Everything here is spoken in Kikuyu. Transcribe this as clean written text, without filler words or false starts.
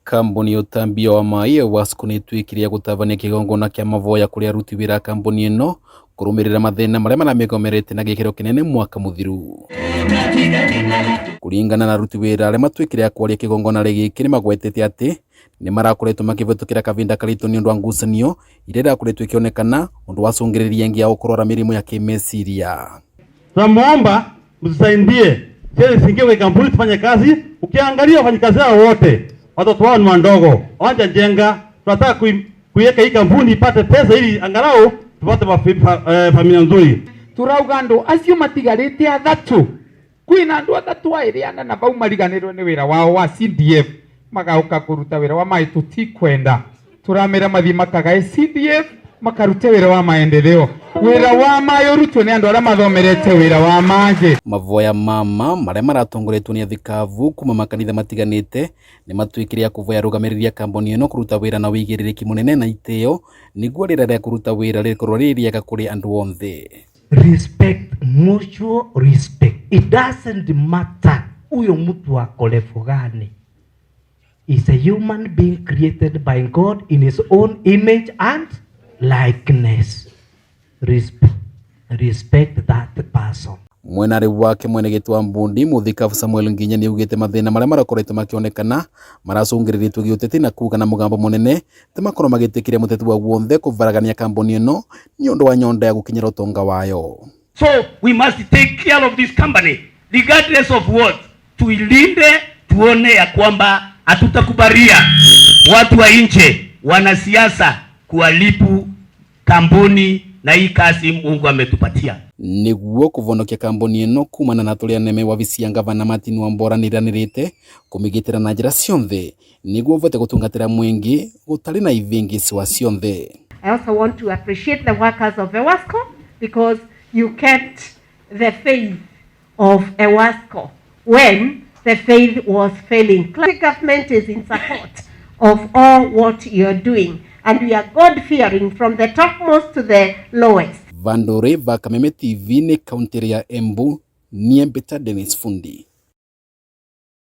Kambuni ya ũtambia wa maĩ EWASCO nĩ ĩtuĩkire ya gũtabania kĩgongona kĩa mavoya kũrĩ aruti wĩra a kambuni ĩno kũrũmĩrĩra mathĩna marĩa maramĩgomerete na gĩkĩro kĩnene mwaka mũthiru. Kũringana na aruti wĩra arĩa matuĩkire a kwaria kĩgongona gĩkĩ nĩ magwetete atĩ nĩ marakoretwo makĩhĩtũkĩra kahinda karitũ nĩ ũndũ wa ngucanio iria irakoretwo ikĩonekana ũndũ wacũngĩrĩria aingĩ ao kũrwara mĩrimũ ya kĩmeciria. Tunamuomba mtusaidie sisi tuingie kwenye kampuni tufanye kazi. Ukiangalia wafanyikazi hao wote watoto wao ni wadogo, hawajajenga. Tunataka kuiweka hii kampuni ipate pesa ili angalau tupate familia nzuri. Turauga andu acio matigarite athatu, kwina andu athatu airi ana na vau mariganirwe ni wira wao wa CDF magauka kuruta wira wa mai, tutikwenda. Turamera mathie makagae CDF makarute wira wa maendeleo, wira wa mai urutwo ni andu aria mathomerete wira wa maji. Mavoya mama marĩa maratongoretwo nĩ athikabu kuma makanitha matiganĩte nĩ matuĩkire a kũvoya arũgamĩrĩri a kambuni ĩno kũruta wĩra na wĩigĩrĩrĩki mũnene na itĩo nĩguo rĩera rĩa kũruta wĩra rĩkorwo rĩ rĩega kũrĩ andũ othe. Respect, mutual respect. It doesn't matter huyo mtu ako level gani. Is a human being created by God in his own image and likeness. Respect that person. Mwenarĩ wake mwene gĩtwa Mbundi mũthikabu Samuel Nginya nĩ augĩte mathĩna marĩa marakoretwo makĩonekana maracũngĩrĩrĩtio gĩũteti na kuga na mũgambo mũnene ti makorwo magĩtĩkĩria mũteti wa guothe kũvaragania kambuni ĩno nĩ ũndũ wa nyonda ya gũkinyĩra ũtonga wayo. So we must take care of this company regardless of what, tuilinde, tuone ya kwamba hatutakubalia watu wa nje, wanasiasa kuharibu kampuni na hii kazi Mungu ametupatia. Nĩguo kũvonokia kambuni ĩno kumana na tũrĩa neme wabici ya ngavana Martin Wambora nĩranĩrĩte kũmĩgitĩra na njĩra cionthe nĩguo ũvote gũtungatĩra mwingi gũtarĩ na ivĩngĩcwa cionthe. I also want to appreciate the workers of EWASCO because you kept the faith of EWASCO when the faith was failing. The government is in support of all what you're doing, and we are God-fearing from the topmost to the lowest. Vandore va Kameme TV nĩ kaunti ya Embu niĩ Mbita Dennis Fundi.